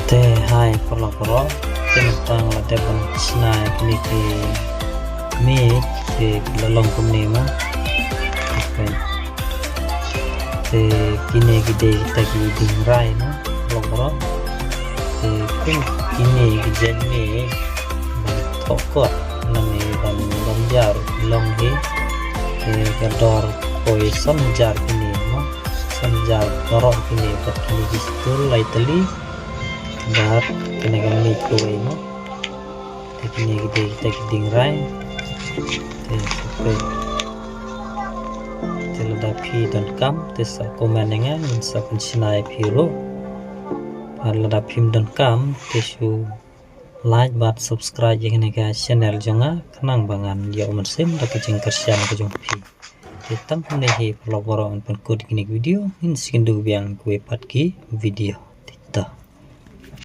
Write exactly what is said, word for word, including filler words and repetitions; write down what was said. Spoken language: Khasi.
Te hai paralok baroh, te mynta la dep ban shna ïa kine ki miej, te ki la long kumne mo. Te kine ki dei kita ki dieng rai mo, paralok baroh. Te kine ki jait miej ban thoh kot lane ban, ban jar long hi. Te ka dor koi san hajar kine mo, san hajar baroh kine, bad kine ki stul lai tylli. Bad kine ka miej kawei mo. Te kine ki dei kita ki dieng rai. Te sa peit. Te lada phi donkam te sa comment ïa nga, ngin sa pynshna ïa phi ruh. Bad lada phim donkam te shu like bad subscribe ïa kane ka channel jong nga, khnang ba ngan ïoh mynsiem da ka jingkyrshan ka jong phi. Te tang kumne hi paralok baroh, ngan pynkut ïa kane ka video, ngin sa ïakynduh biang kawei pat ki video. Te to.